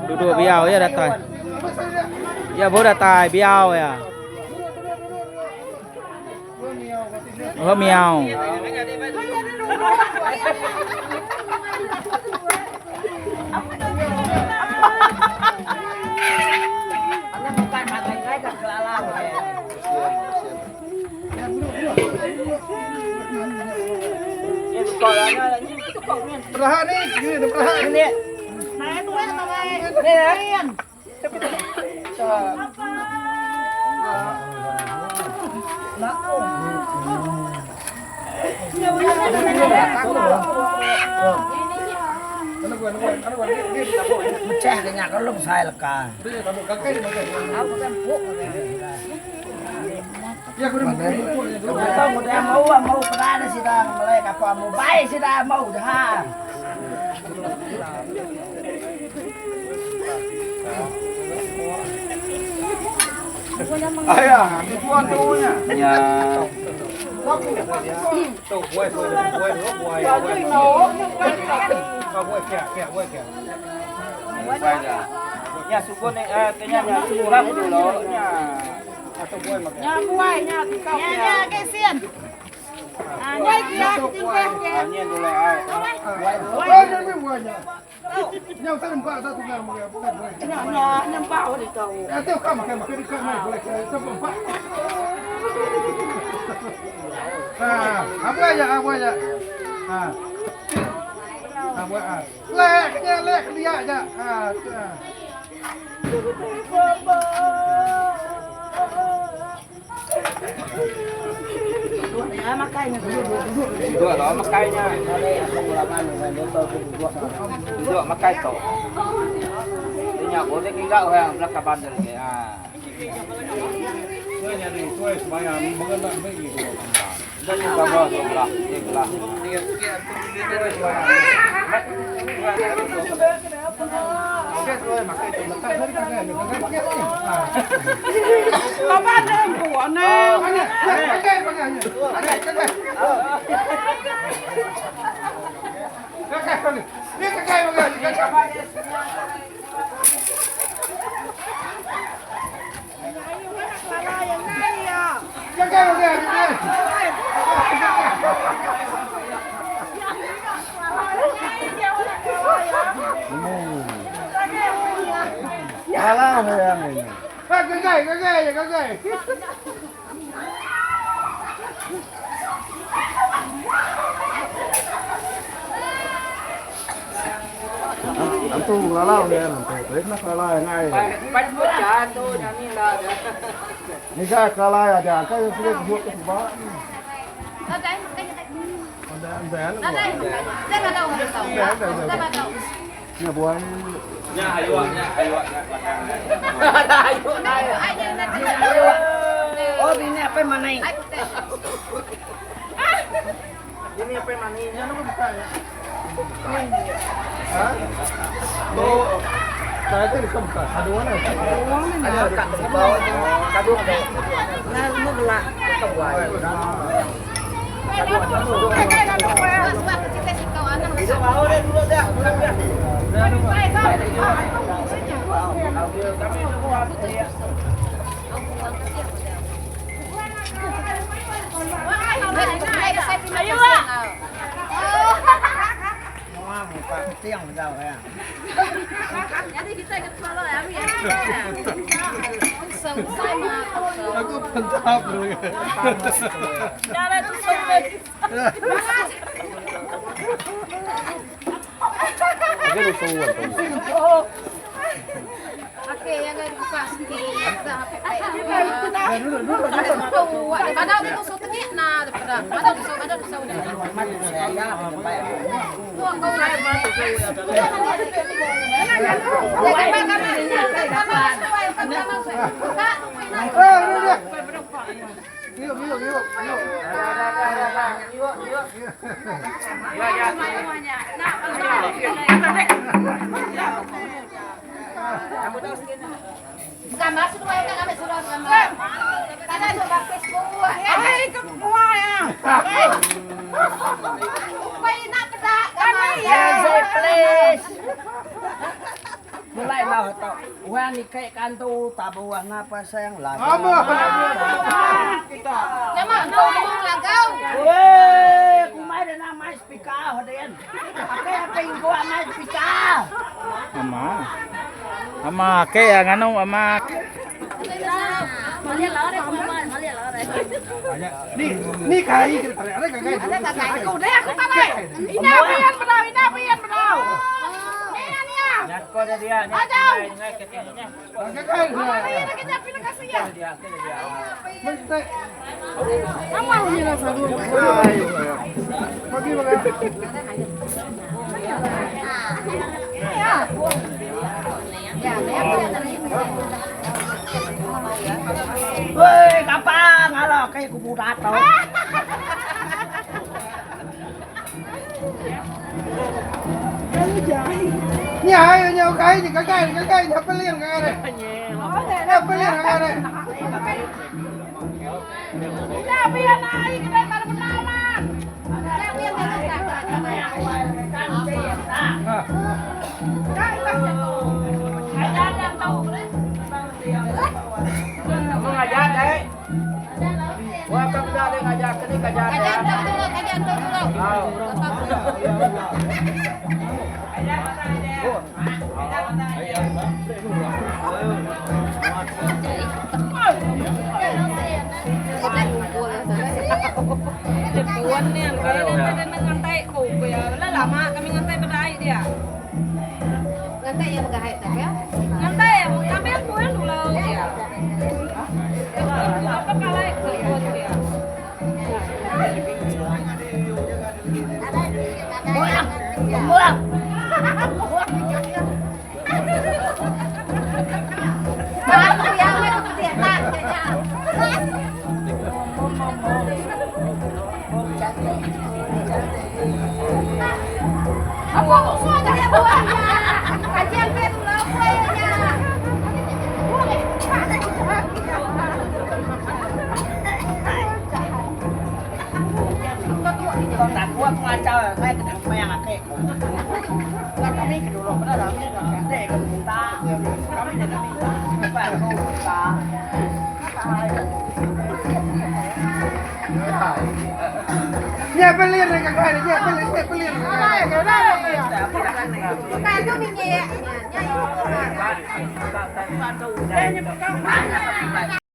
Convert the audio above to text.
Duduk biau ya datai. Ya baru datai biau ya. Oh miau. Perlahan ni, gini perlahan ni. Mecah ke nya kalau besai leka. Mau mau pernah sida melek apa mau baik sida mau dah. Ayah, ni tuan tu nya. Ya. Tu buai buai buai buai. Kau buai kia kia buai kia. Ya suku ni eh kenya nya surap dulu nya. Atau buai makan. Nya buai nya kau. Nya nya ke sian. Buai kia tinggal ke. Nya dulu ai. Buai ni buai nya. Nya usah nampak satu ngang buai bukan buai. Nya nya nampak ori kau. Ya tu kau makan makan dekat mai boleh kena nampak. Ah, apa aja apa aja. Ah. Ah, buat ah. Lek nya lek dia aja. Ah. Duduk lah makainya. Duduk makai tu. Nya boleh tinggal orang belakang bandar ni. Ah. Tuai nyadi tuai sembahyang mengenang lagi tu. Dan juga belah belah. Belah. Bapa ada buah ni. Pakai pakai pakai pakai. Pakai pakai. Ni pakai pakai. Pakai pakai pakai. Alah yang ini. Pakai pakai pakai. Antu lalau dia nanti. Nak lalau ngai. Pan bocah tu ni lah. Ni ka kalau ada ka sudah buat ke bawah. Ada ada. Nya buai. Nya ayu nya ayu nya belakang. Ayu Oh, ini apa mana ini? Ini apa mana ini? Ha? Tu saya tu dekat buka. Ada warna. Kadu ada. Nah, lu gelak buai. Ayo ah. Tiang bedau ya. Aku pentap dulu. Eh, duduk. Yuk, yuk, yuk, yuk. Ai ke mua ya. Yes, please. Mulai lah tu. Wan ikai kantu tabuah ngapa sayang lagu. Apa? Weh, kumai dah nama speaker hoden. Akai akai gua mai speaker. Ama. Ama ke ya nganu ama. Ni, ni kai kita tarik. Ada kai. Aku deh aku tarik. Ina pian bedau, ina pian bedau. Nia nia. Nyako dia dia. Ajau. Kai kai. Ini kita pilih kasih ya. Mesti. Kamu ni lah selalu. Bagi bagi. Weh, kapang ala kai ku budak tau. Ni ai nhau kai ni kai kai kai kai apa lian kai ni. Apa lian kai ni. Ina pian ai kita mana bedau man. Kamu ngajar deh. Wah, kamu dah ada ngajar kini ngajar. Puan ni, kalau dia ngantai kau, lah lama kami ngantai bedai dia. Ngantai, kami puan dulu dia. Apa kalai puan dia. Buang. Buang. Aku aku suka dia buat. Kajian pe dulu kuenya. Kau tak kuat mengacau, saya kena mayang akek. Lah kami ke dulu, pada kami nak ke minta. Kami nak minta. Apa aku minta? Ni apa lian ni kai ni? Apa lian? Apa lian kai ni?